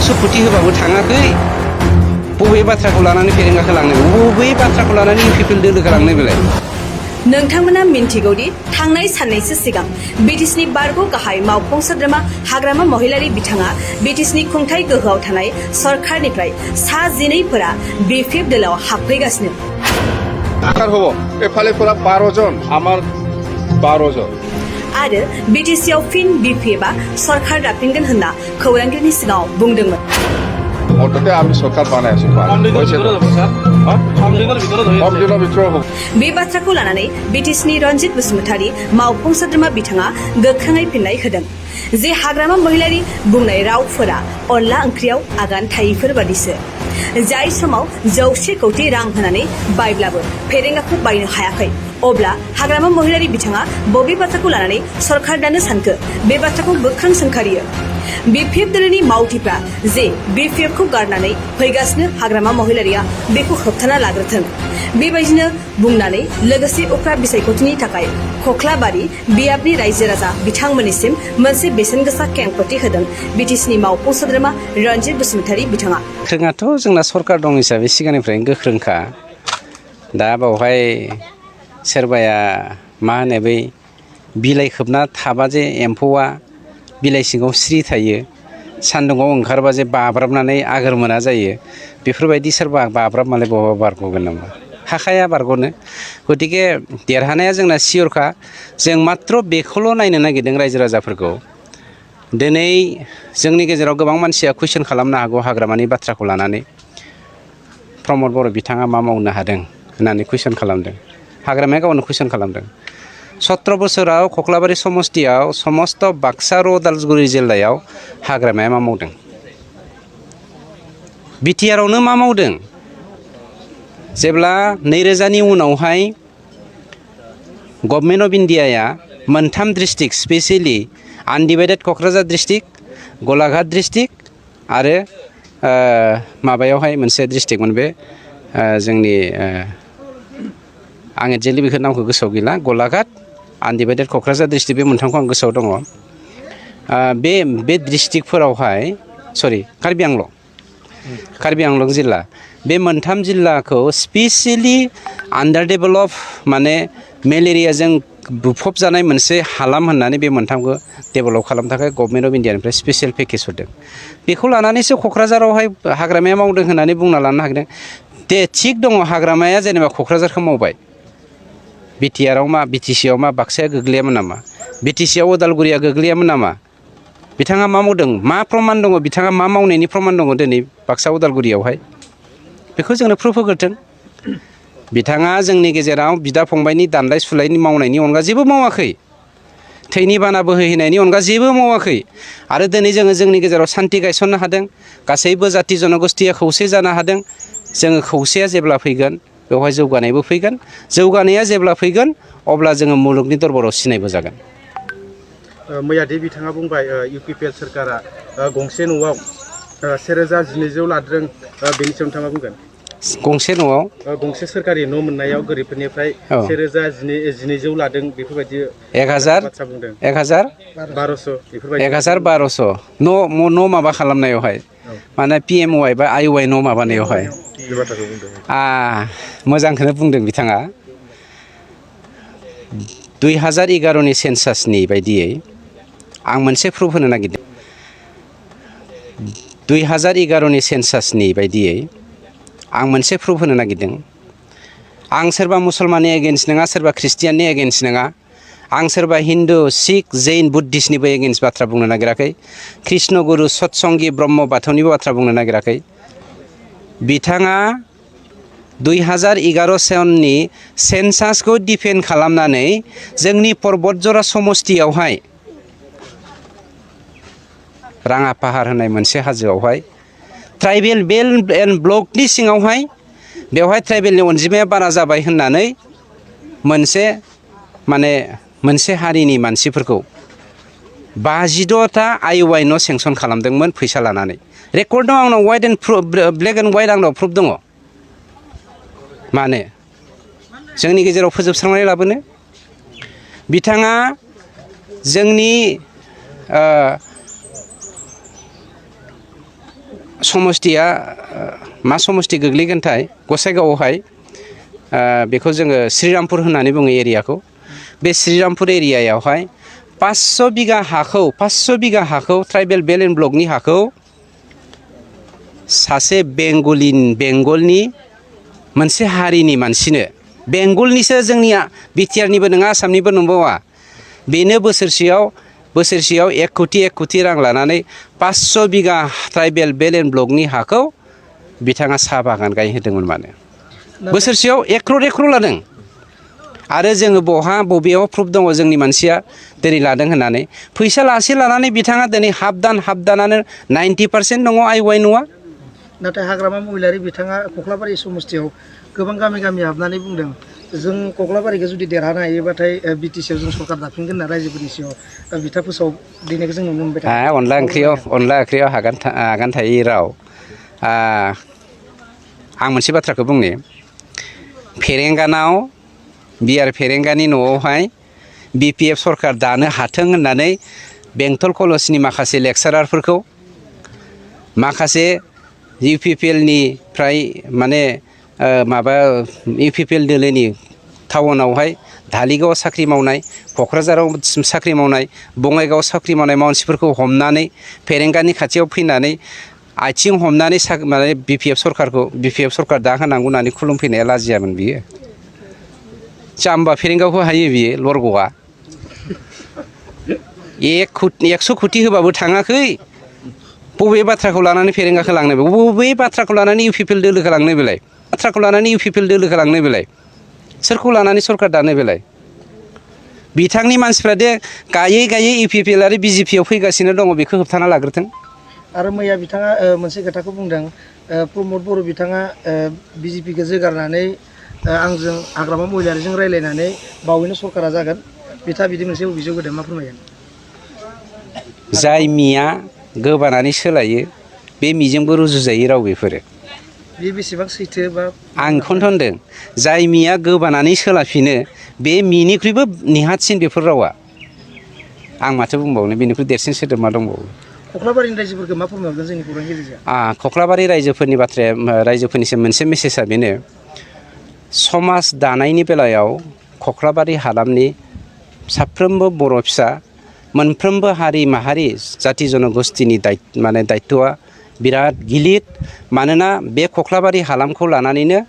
100 कोटी होबाबो थाङाखै बबे बाथ्राखौ लानानै फेरेंगाखौ लांनो बबे बाथ्राखौ लानानै पिपल दोलोखौ लांनो बेलाय नोंथांमोना मिन्थिगौदि थांनाय साननैसो सिगां बिटिसिनि बारग' गाहाय मावफुं सोद्रोमा हाग्रामा महिलारि बिथाङा बिटिसिनि खुंथाय गोहोआव थानाय सरकारनिफ्राय सा 12फोरा बिपिएफ दलाव हाबफैगासिनो आकार হবো এফালেफोरा 12 জন আমার 12 জন आरो बिटिसिआव फिन बिपिएफआ सरकार दाफिनगोन होनना खौरांगिरिनि सिगाङाव बुंदोंमोन অন্তত আমি সরকার বানাইছো बे बाथ्राखौ लानानै बिटिसिनि रन्जित बसुमतारी मावफुं सोद्रोमा बिथाङा गोख्रोङै फिननाय होदों जे हाग्रामा महिलारि बुंनाय रावफोरा अनला ओंख्रियाव आगान थायैफोर बादिसो जाय समाव 100 कोटी रां होनानै बायब्लाबो फेरेंगाखौ बायनो हायाखै अब्ला हाग्रामा महिलारि बिथाङा बबे बाथ्राखौ लानानै सरकार दानो सानखो बे बाथ्राखौ गोख्रों सोंखारियो बिपिएफ दलनि मावथिफ्रा जे बिपिएफखौ गारनानै फैगासिनो हाग्रामा महिलारिया बेखौ होबथाना लाग्रोथों बेबायदिनो बुंनानै लोगोसे उफ्रा बिसायख'थिनि थाखाय खख्लाबारि बियाबनि रायजो राजा बिथांमोननिसिम मोनसे बेसेनगोसा खेंफोरथि होदों बिटिसिनि मावफुं सोद्रोमा रन्जित बसुमतारी बिथाङा गोख्रोङाथ' जोंना सरकार दं हिसाबै सिगांनिफ्रायनो गोख्रोंखा दा बावहाय सोरबाया मा होनो बै बिलाइ खोबना थाबा जे एम्फौआ बिलाइ सिङाव स्रि थायो सान्दुङाव ओंखारबा जे बाब्राबनानै आगोर मोना जायो बेफोरबायदि सोरबा बाब्राब मालाय बहाबा बारग'गोन नामा हाखाया बारग'नो गतिके देरहानाया जोंना सियरखा जों मात्र बेखौल' नायनो नागिरदों रायजो राजाफोरखौ दिनै जोंनि गेजेराव गोबां मानसिया कुइसन खालामनो हागौ हाग्रामानि बाथ्राखौ लानानै प्रमद बर' बिथाङा मा मावनो हादों होननानै कुइसन खालामदों हाग्रामाया गावनो कुइसन खालामदों 17 बोसोराव खख्लाबारि समस्तियाव समस्त बाक्सा आरो उदालगुरि जिल्लायाव हाग्रामाया मा मावदों बिटिआरआवनो मा मावदों जेब्ला 2000 नि उनावहाय गभर्नमेन्ट अफ इन्डियाया मोनथाम district specially undivided Kokrajhar district Golaghat district आरो माबायावहाय मोनसे डिस्ट्रिक्टमोन बे जोंनि आं एक्जेक्टलि बेखौ नामखौ गोसोआव गैला गलाघाट आनडिभाइडेड क'क्राझार डिस्ट्रिक्ट बे मोनथामखौ आं गोसोआव दङ बे डिस्ट्रिक्टफोरावहाय सरि कार्बि आंलं जिल्ला बे मोनथाम जिल्लाखौ स्पेशली आन्डार डेभेलप माने मेलेरियाजों बुफबजानाय मोनसे हालाम होननानै बे मोनथामखौ डेभेलप खालामनो थाखाय गभर्नमेन्ट अफ इन्डियानिफ्राय स्पेशल पेकेज हरदों बेखौ लानानैसो क'क्राझारावहाय हाग्रामाया मावदों होननानै बुंना लानो हागोन दे थिग दङ हाग्रामाया जेनेबा क'क्राझारखौ मावबाय बिटिआरआव मा बिटिसिआव मा बाक्साया गोग्लैयामोन नामा बिटिसिआव उदालगुरिया गोग्लैयामोन नामा बिथाङा मा मावदों मा प्रमान दङ बिथाङा मा मावनायनि प्रमान दङ दिनै बाक्सा उदालगुरियावहाय बेखौ जोंनो प्रुफ होग्रोथों बिथाङा जोंनि गेजेराव बिदा फंबायनि दानलाय सुलायनि मावनायनि अनगा जेबो मावाखै थैनि बाना बोहैनायनि अनगा जेबो मावाखै आरो दिनै जोङो जोंनि गेजेराव सान्थि गायसननो हादों गासैबो जाति जनगोष्ठिया खौसे जानो हादों जोङो खौसेया जेब्ला फैगोन बेवहाय जौगानायबो फैगोन जौगानाया जेब्ला फैगोन अब्ला जोङो मुलुगनि दरबाराव सिनायबो जागोन मैयादि बिथाङा बुंबाय इउपिपिएल सोरखारा गंसे न'आव 1200 लादों बेनि सायाव नोंथाङा बुंगोन गंसे न'आव गंसे सोरखारि न' मोननायाव गोरिबफोरनिफ्राय 1200 लादों बेफोरबायदि 1000 बाथ्रा बुंदों 1200 बेफोरबायदि 1200 न' माबा खालामनायावहाय माने पिएमवाइ बा आइवाइ न' माबानायावहाय बे बाथ्राखौ बुंदों मोजांखौनो बुंदों बिथाङा 2011 नि सेन्सासनि बायदियै आं मोनसे प्रुफ होनो नागिरदों 2011 नि सेन्सासनि बायदियै आं मोनसे प्रुफ होनो नागिरदों आं सोरबा मुसलमाननि एगेन्स्ट नङा सोरबा ख्रिस्टियाननि एगेन्स्ट नङा आं सोरबा हिन्दु सिख जैन बुद्धिस्टनिबो एगेन्स्ट बाथ्रा बुंनो नागिराखै कृष्ण गुरु सत्संगि ब्रह्म बाथौनिबो बाथ्रा बुंनो नागिराखै बिथाङा 2011 सननि सेन्सासखौ डिफेन्ड खालामनानै जोंनि पर्बतजरा समस्तियावहाय राङा पाहार होननाय मोनसे हाजोआवहाय ट्राइबेल बेल्ट एन्ड ब्लकनि सिङावहाय बेवहाय ट्राइबेलनि अनजिमाया बारा जाबाय होननानै मोनसे हारिनि मानसिफोरखौ 52टा आइवाइ न' सेंसन खालामदोंमोन फैसा लानानै रेकर्ड दं आंनाव ब्लेक एन्ड वाइट आंनाव प्रुफ दङ मानो जोंनि गेजेराव फोजोबस्रांनानै लाबोनो बिथाङा जोंनि समस्थिया मा समस्थि गोग्लैगोनथाय गसाइगावआवहाय बेखौ जोङो श्रीरामपुर होननानै बुङो एरियाखौ। बे श्रीरामपुर एरियायावहाय 500 बिगा हाखौ ट्राइबेल बेल्ट एन्ड ब्लकनि हाखौ सासे बेंगलनि मोनसे हारिनि मानसिनो, बेंगलनिसो, जोंनिया बिटिआरनिबो नङा आसामनिबो नंबावा, बेनो बोसोरसेयाव 1 कोटि रां लानानै 500 बिगा ट्राइबेल बेल्ट एन्ड ब्लकनि हाखौ बिथाङा साहा बागान गायहोदोंमोन। मानो बोसोरसेयाव 1 करोड़ लादों। आरो जोङो बबेयाव प्रुफ दङ जोंनि मानसिया दिनै लादों होननानै? फैसा लानानै बिथाङा दिनै हाबदानानो 90% दङ आइ न'आ। नाथाय हाग्रामा महिलारि बिथाङा कख्लाबारि समस्थियाव गोबां गामि हाबनानै बुंदों जों कख्लाबारिखौ जुदि देरहानो हायोबाथाय बिटिसिआव जों सरकार दाफिनगोन होनना रायजोफोरनि सिगाङाव बिथा फोसाव दिनैखौ जों नुनो मोनबाय थादों। अनला ओंख्रियाव आगान थायै राव। आं मोनसे बाथ्राखौ बुंनि, बिआर फेरेंगानि न'आवहाय BPF सरकार दानो हाथों होननानै बेंटल कलेजनि माखासे लेक्सारारफोरखौ, माखासे UPPLनिफ्राय माने UPPL दोलोनि टाउनावहाय धालिगावआव साख्रि मावनाय, क'क्राझाराव साख्रि मावनाय, बङाइगावआव साख्रि मावनाय मानसिफोरखौ हमनानै फेरेंगानि खाथियाव फैनानै आथिं हमनानै माने BPF सरकार दा होनांगौ होननानै खुलुमफैनाया लाजियामोन बियो? जाम्बा फेरेंगावखौ हायो बियो लरग'आ। 100 कोटि होबाबो थाङाखै। बबे बाथ्राखौ लानानै फेरेंगाखौ लांनो, बबे बाथ्राखौ लानानै UPPL दोलोखौ लांनो बेलाय? सोरखौ लानानै सरकार दानो बेलाय? बिथांनि मानसिफ्रा दे गायै UPPL आरो BJPआव फैगासिनो दङ, बेखौ होबथाना लाग्रोथों। आरो मैया बिथाङा मोनसे खोथाखौ बुंदों, प्रमद बर' बिथाङा BJPखौ जोगारनानै आंजों हाग्रामा महिलारिजों रायज्लायनानै बावैनो सरकारा जागोन, बिथाङा बिदि मोनसे अभियोग होदों। मा फोरमायगोन? जाय मिया गोबानानै सोलायो बे मिजोंबो रुजुजायै राव बेफोरो। बे बेसेबां सैथो? बा आं बेखौनो होनदों, जाय मिया गोबानानै सोलाफिनो बे मिनिख्रुइबो निहाथसिन बेफोर रावा। आं माथो बुंबावनो, बेनिख्रुइ देरसिन सोदोब मा दंबावो? कख्लाबारिनि रायजोफोरखौ मा फोरमायगोन जोंनि खौरां गेजेरजों? कख्लाबारि रायजोफोरनिसिम मोनसे मेसेजआ बेनो, समाज दानायनि बेलायाव कख्लाबारि हालामनि साफ्रोमबो बर' फिसा, मोनफ्रोमबो हारि माहारि जाति जनगोष्ठीनि दायित्वआ बिराद गिलिर। मानोना बे कख्लाबारि हालामखौ लानानैनो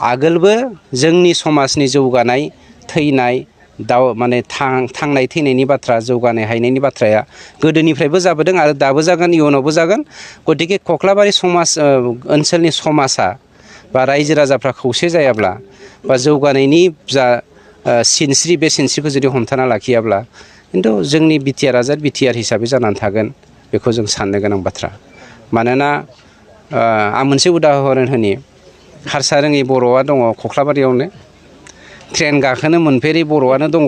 आगोलबो जोंनि समाजनि जौगानाय थैनाय थांनाय थैनायनि बाथ्रा, जौगानाय हायनायनि बाथ्राया गोदोनिफ्रायबो जाबोदों आरो दाबो जागोन, इयुनावबो जागोन। गतिके कख्लाबारि ओनसोलनि समाजा बा रायजो राजाफ्रा खौसे जायाब्ला बा जौगानायनि जा सिनस्रि, बे सिनस्रिखौ जुदि हमथाना लाखियाब्ला खिन्थु जोंनि बिटिआर हिसाबै जानानै थागोन, बेखौ जों साननो गोनां बाथ्रा। मानोना आं मोनसे उदाहरन होनि, हारसा रोङि बर'आ दङ कख्लाबारियावनो, ट्रेन गाखोनो मोनफेरै बर'आनो दङ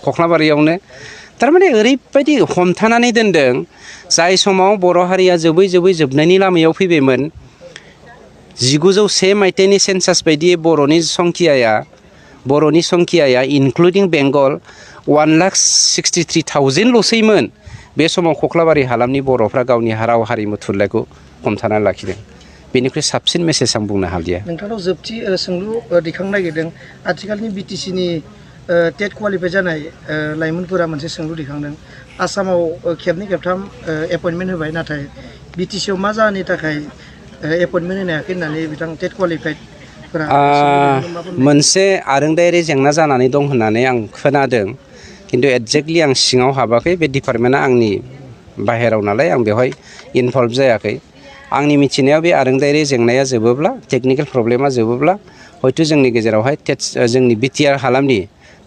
कख्लाबारियावनो। थारमाने ओरैबायदि हमथानानै दोनदों, जाय समाव बर' हारिया जोबनायनि लामायाव फैबायमोन। 1901 मायथाइनि सेन्सास बायदियै बर'नि संखियाया इनक्लुडिं बेंगल 1,63,000 ल'सैमोन। बे समाव कख्लाबारि हालामनि बर'फ्रा गावनि राव हारिमु थुनलाइखौ हमथानानै लाखिदों। बेनिख्रुइ साबसिन मेसेज आं बुंनो हालिया। नोंथांनाव जोबथि सोंलु दैखांनो नागिरदों। आथिखालनि BTCनि टेट क्वालिफाइ जानाय लाइमोनफोरा मोनसे सोंलु दैखांदों। आसामाव खेबनै खेबथाम एपइन्टमेन्ट होबाय, नाथाय BTCआव मा जाहोननि थाखाय एपइन्टमेन्ट होनो हायाखै होननानै बिथां टेट क्वालिफाइडफोरा मोनसे आरोंदायारि जेंना जानानै दं होननानै आं खोनादों, खिन्थु एक्जेक्टलि आं सिङाव हाबाखै। बे डिपार्टमेन्टआ आंनि बाहेराव नालाय आं बेवहाय इनभल्भ जायाखै। आंनि मिथिनायाव बे आरोंदायारि जेंनाया जोबोब्ला, टेकनिकेल प्रब्लेमा जोबोब्ला हयथ' जोंनि गेजेरावहाय जोंनि बिटिआर हालामनि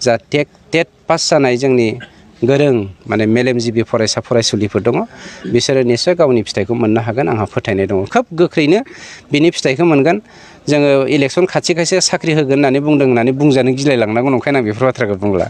जा टेट पास जानाय जोंनि गोरों मेलेमजिबि फरायसा फरायसुलिफोर दङ, बिसोरो निस्सय गावनि फिथाइखौ मोननो हागोन, आंहा फोथायनाय दङ। खोब गोख्रैनो बिनि फिथाइखौ मोनगोन। जोङो इलेक्सन खाथि साख्रि होगोन होननानै बुंदों होननानै बुंजानो गिलायलांनांगौ, नंखायनो आं बेफोर बाथ्राखौ बुंला।